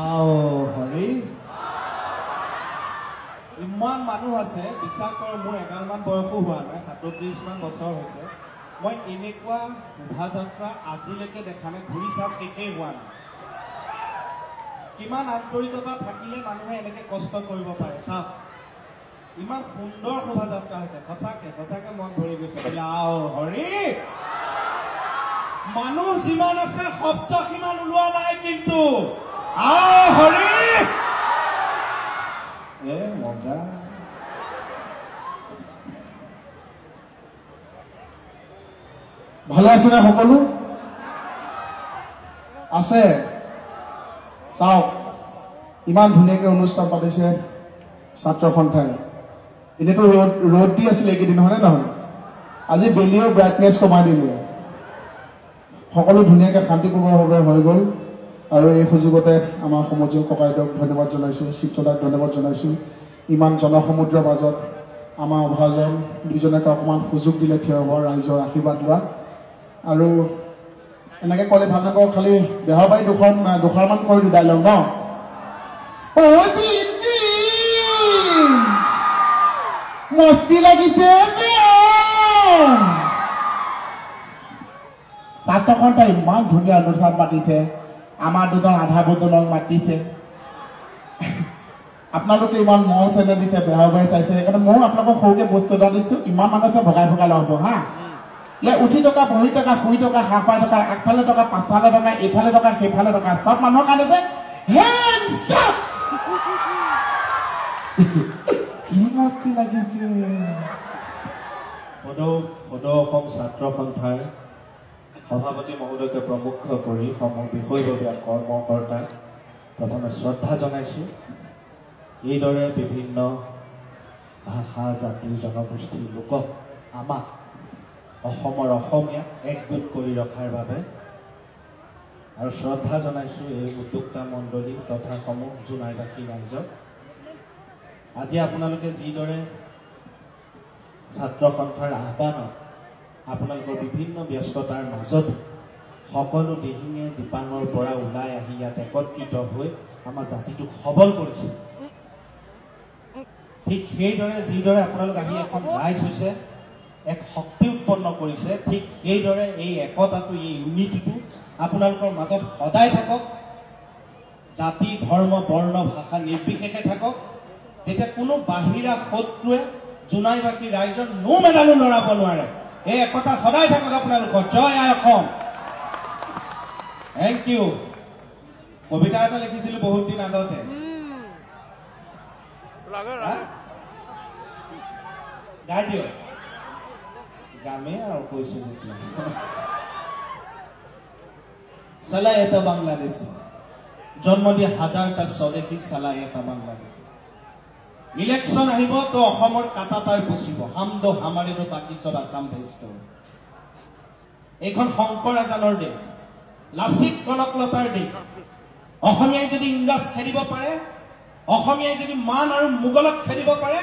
আও হৰি, ইমান মানুহ আছে, বিশ্বাস কৰ মোৰ এগালমান বয়সো হোৱা নাই, 37 মান বছৰ হৈছে। মই এনেকুৱা শোভাযাত্ৰা আজিলৈকে দেখা নাই, ঘূৰি চাওক শেষেই হোৱা নাই। কিমান আন্তৰিকতা থাকিলে মানুহে এনেকে কষ্ট কৰিব পাৰে, চাওক ইমান সুন্দৰ শোভাযাত্ৰা হৈছে। সঁচাকে সঁচাকে মন ভৰি গৈছে। আও হৰি, মানুহ যিমান আছে শব্দ সিমান ওলোৱা নাই, কিন্তু আও হৰি এ মজা। ভালে আছেনে সকলো? আছে। চাওক ইমান ধুনীয়াকৈ অনুষ্ঠান পাতিছে ছাত্ৰ সন্থাই। এনেতো ৰ'দ দি আছিলে এইকেইদিন, হয়নে নহয়? আজি বেলিও ব্ৰাইটনেছ কমাই দিলে। সকলো ধুনীয়াকৈ শান্তিপূৰ্ণভাৱে হৈ গ'ল। আৰু এই সুযোগতে আমাৰ সমজুল ককাইদেউক ধন্যবাদ জনাইছোঁ, চিত্ৰদাক ধন্যবাদ জনাইছোঁ। ইমান জনসমুদ্ৰৰ মাজত আমাৰ অভাজন দুজনকে অকণমান সুযোগ দিলে থিয় হোৱাৰ, ৰাইজৰ আশীৰ্বাদ লোৱা। আৰু এনেকৈ ক'লে ভাল নাপাওঁ, খালি বেহৰবাৰী দুষাৰমান কৰি দিওঁ ডাইলগ ন। মস্তি লাগিছে। ছাত্ৰ সন্থাই ইমান ধুনীয়া অনুষ্ঠান পাতিছে, আমাৰ দুজন আধা বুজনক মাতিছে, আপোনালোকে ইমান মৰম চেনেহ দিছে, বেহৰবাৰী চাইছে, সেইকাৰণে ময়ো আপোনালোকক সৰুকে বস্তু এটা দিছোঁ। ইমান মানুহ আছে, ভগাই ভগাই ল'ব হা। ইয়াত উঠি থকা, বহি থকা, শুই থকা, হাঁহ পাই থকা, আগফালে থকা, পাছফালে থকা, এইফালে থকা, সেইফালে থকা, চব মানুহৰ কাৰণে যে কি মস্তি লাগিছে। সদৌ অসম ছাত্ৰ সন্থাৰ সভাপতি মহোদয়কে প্ৰমুখ কৰি সমূহ বিষয়ববীয়া কৰ্মকৰ্তাক প্ৰথমে শ্ৰদ্ধা জনাইছোঁ। এইদৰে বিভিন্ন ভাষা, জাতি, জনগোষ্ঠীৰ লোকক আমাক অসমৰ অসমীয়াক একগোট কৰি ৰখাৰ বাবে আৰু শ্ৰদ্ধা জনাইছোঁ এই উদ্যোক্তা মণ্ডলী তথা সমূহ জোনাইবাসী ৰাইজক। আজি আপোনালোকে যিদৰে ছাত্ৰ সন্থাৰ আহ্বানত আপোনালোকৰ বিভিন্ন ব্যস্ততাৰ মাজত সকলো দিহিঙে দীপাঙৰ পৰা ওলাই আহি ইয়াত একত্ৰিত হৈ আমাৰ জাতিটোক সবল কৰিছে, ঠিক সেইদৰে যিদৰে আপোনালোক আহি এখন ৰাইজ হৈছে, এক শক্তি উৎপন্ন কৰিছে, ঠিক সেইদৰে এই একতাটো, এই ইউনিটিটো আপোনালোকৰ মাজত সদায় থাকক। জাতি, ধৰ্ম, বৰ্ণ, ভাষা নিৰ্বিশেষে থাকক। তেতিয়া কোনো বাহিৰা শত্ৰুৱে জোনাইবাসী ৰাইজৰ নোম এডালো লৰাব নোৱাৰে। এই একতা সদায় থাকক আপোনালোকৰ। জয় আই অসম। Thank you. কবিতা এটা লিখিছিলো বহুত দিন আগতে, গাই দিয়ক। গামেই আৰু কৈছো যেতিয়া। চালা এটা বাংলাদেশী, জন্ম দিয়া হাজাৰটা স্বদেশী, চালা এটা বাংলাদেশী। ইলেকশ্যন আহিব তো অসমৰ কাটা তাৰ বচিব, হাম দো হামাৰে দো বাকী চব আছাম ভেস্ত। এইখন শংকৰ আজানৰ দেশ, লাচিত কনকলতাৰ দেশ। অসমীয়াই যদি ইংৰাজ খেদিব পাৰে, অসমীয়াই যদি মান আৰু মোগলক খেদিব পাৰে,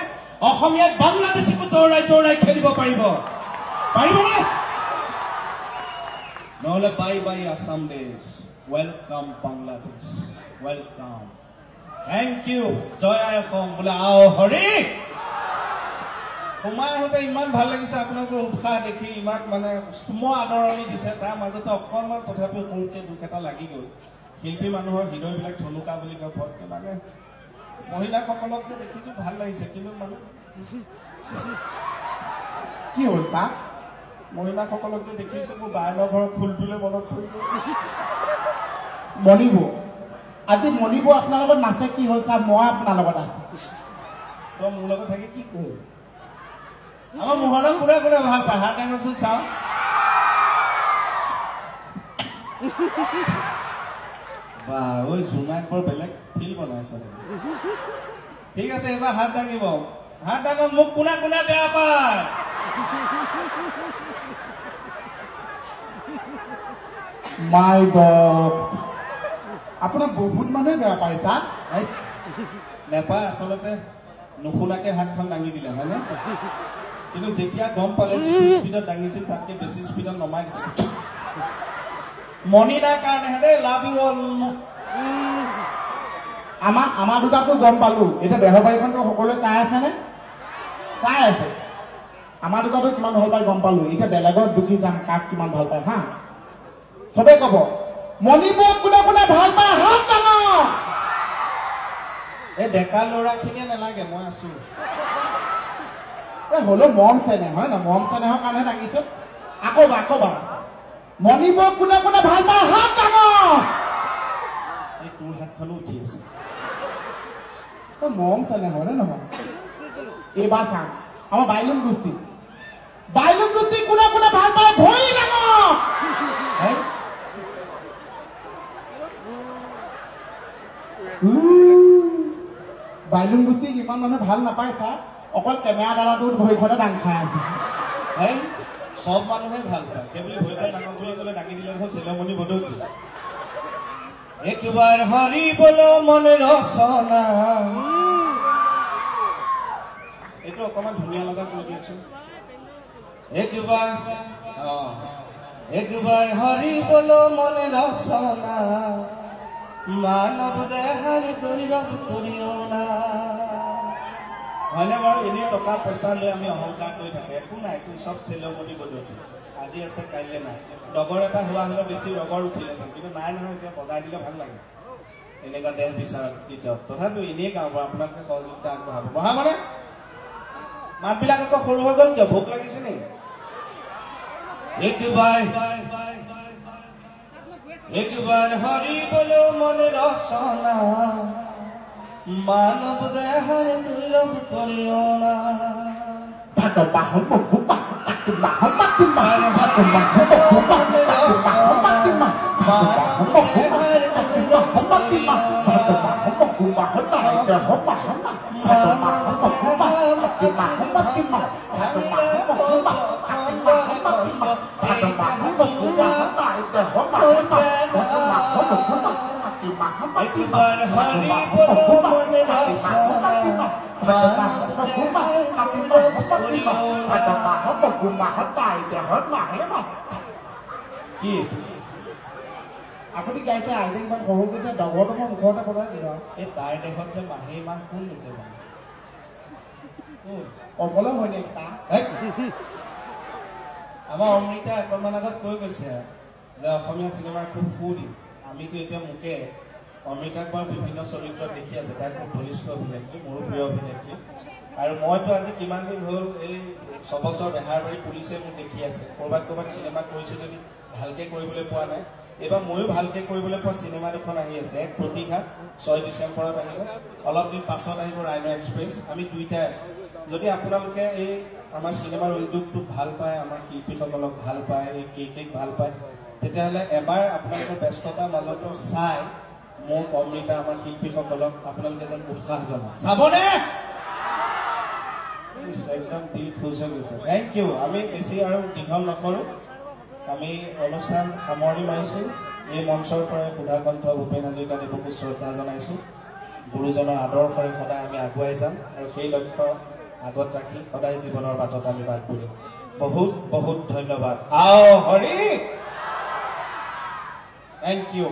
অসমীয়াই বাংলাদেশীকো দৌৰাই দৌৰাই খেদিব পাৰিব। পাৰিবনে? নহ'লে বাই বাই আছাম দেশ, welcome Bangladesh, welcome. Thank you. জয় আই অসম। বোলে আও হৰি। সোমাই আহোঁতে ইমান ভাল লাগিছে, আপোনালোকৰ উৎসাহ দেখি, ইমান মানে উষ্ম আদৰণি দিছে। তাৰ মাজতে অকণমান তথাপিও সৰুকে দুখ এটা লাগি গ'ল। শিল্পী মানুহৰ হৃদয়বিলাক থুনুকা বুলি কয় ফটকে, মানে মহিলাসকলক যে দেখিছোঁ ভাল লাগিছে, কিন্তু মানে কি হ'ল তাক মহিলাসকলক যে দেখিছোঁ মোৰ বায়নৰ ঘৰৰ ফুলটোলৈ মনত পৰি গ'ল। মণিব, আজি মণিব আপোনাৰ লগত নাচে, কি হ'ল ছাৰ? মই আপোনাৰ লগত আছো। তই মোৰ লগত থাকি কি কৰো? আমাৰ মোহনক কোনে কোনে ভাল পায় হাত দাঙচোন চাওঁ। বা ঐ জোনাক বৰ বেলেগ ফিল বনাইছে। ঠিক আছে, এইবাৰ হাত দাঙিব। হাত দাঙক। মোক কোনে কোনে বেয়া পায়? মাই গড, আপোনাক বহুত মানুহে বেয়া পায় তাক। নেপায়, আচলতে নুশুনাকে হাতখন দাঙি দিলে হয়নে? কিন্তু যেতিয়া গম পালে যিটো স্পীডত দাঙিছিল তাতকে বেছি স্পীডত নমাই দিছে। মণি নাই কাৰণেহে দেই, লাভ you all. আমাৰ দুটাকো গম পালো। এতিয়া বেহৰবাৰীখনতো সকলোৱে চাই আছেনে? চাই আছে। আমাৰ দুটাতো কিমান ভাল পায় গম পালো। এতিয়া বেলেগৰ জুখি যাম কাক কিমান ভাল পায়। হা, চবে কব মণিপুৰত কোনে কোনে ভাল পায় হাত ডাঙৰ। এই ডেকা ল'ৰাখিনিয়ে নালাগে, মই আছো। এই হ'লেও মৰম চেনেহ হয় ন, মৰম চেনেহৰ কাৰণেহে দাঙিছে। আকৌ বা আকৌ বা মণিপুৰত কোনে কোনে ভাল পায় হাত ডাঙৰ। এই তোৰ হাতখনো উঠি আছে। মৰম চেনেহ হয় নে নহয়? এইবাৰ চাম আমাৰ বাইলুং গোষ্ঠী, বাইলুং গোষ্ঠী কোনে কোনে ভাল পায় ভৰি ডাঙৰ। বাইলুং গোষ্ঠী ইমান মানুহে ভাল নাপায় ছাৰ, অকল কেমেৰা দাদাটো ভৰিখনে ডাং খাই আছে। চব মানুহে ভাল পায়, সেইবুলি ভৰিখন ডাঙৰ বুলি ক'লে দাঙি দিলে দেখোন চেলমণি বদৌতি। একবাৰ হৰি বল মন ৰচনা, এইটো অকণমান ধুনীয়া লগা কৰি দিয়কচোন। একবাৰ একবাৰ হৰি বল মন ৰচনা, মানৱ দেহাৰ গৈৰৱ কৰিও না। হয়নে বাৰু? এনেই টকা পইচা লৈ আমি অহংকাৰ কৰি থাকো, একো নাই, তোৰ চব চেলমণি বদৌতি। আজি আছে কাইলৈ নাই। ডগৰ এটা হোৱা হ'লে বেছি ৰগৰ উঠিলেহেঁতেন, কিন্তু নাই নহয়। এতিয়া বজাই দিলে ভাল লাগে এনেকুৱা দেহ বিচাৰত গীতক। তথাপিও এনেই গাওঁ বাৰু, আপোনালোকে সহযোগিতা আগবঢ়াব। বঢ়া মানে মাতবিলাক আকৌ সৰু হৈ গ'ল কিয়? ভোক লাগিছে নেকি? একবাৰ একবাৰ হৰি বল মন ৰচনা, মানৱ দেহাৰ দুৰ্লভ কৰিও না। একবাৰ হৰি বল মন ৰচনা, কি আপুনি গাইছে আইতা ইমান সৰু গৈছে, ডগৰটো মই মুখতে বজাই দিওঁ। এই তাইৰ দেহত যে মাহে মাহ কোন লোকে জানে? কমলে হয় নেকি? আমাৰ অমৃতা অকণমান আগত কৈ গৈছে যে অসমীয়া চিনেমাৰ খুব সুদিন। আমিতো এতিয়া মোকে অমৃতাক বাৰু বিভিন্ন চৰিত্ৰত দেখি আছে, তাই খুব বলিষ্ঠ অভিনেত্ৰী, মোৰো প্ৰিয় অভিনেত্ৰী। আৰু মইতো আজি কিমান দিন হ'ল, এই ছবছৰ বেহাৰবাৰী পুলিচে মোক দেখি আছে। ক'ৰবাত ক'ৰবাত চিনেমা কৰিছোঁ যদি ভালকৈ কৰিবলৈ পোৱা নাই। এইবাৰ ময়ো ভালকৈ কৰিবলৈ পোৱা চিনেমা দুখন আহি আছে। এক প্ৰতিঘাত 6 ডিচেম্বৰত আহিব, অলপ দিন পাছত আহিব ৰাইনো এক্সপ্ৰেছ। আমি দুইটাই আছোঁ। যদি আপোনালোকে এই আমাৰ চিনেমাৰ উদ্যোগটোক ভাল পায়, আমাৰ শিল্পীসকলক ভাল পায়, এই কেকেক ভাল পায়, তেতিয়াহ'লে এবাৰ আপোনালোকৰ ব্যস্ততাৰ মাজতো চাই মোক, অমৃতা, আমাৰ শিল্পীসকলক আপোনালোকে যেন উৎসাহ জনায়। চাবনে? একদম দিল খুচ হৈ গৈছে। Thank you. আমি বেছি আৰু দীঘল নকৰোঁ, আমি অনুষ্ঠান সামৰণি মাৰিছোঁ। এই মঞ্চৰ পৰাই সুধাকণ্ঠ ভূপেন হাজৰিকা দেৱকো শ্ৰদ্ধা জনাইছোঁ। গুৰুজনৰ আদৰ্শৰে সদায় আমি আগুৱাই যাম আৰু সেই লক্ষ্য আগত ৰাখি সদায় জীৱনৰ বাটত আমি বাট বুলিম। বহুত বহুত ধন্যবাদ। আও হৰি, thank U.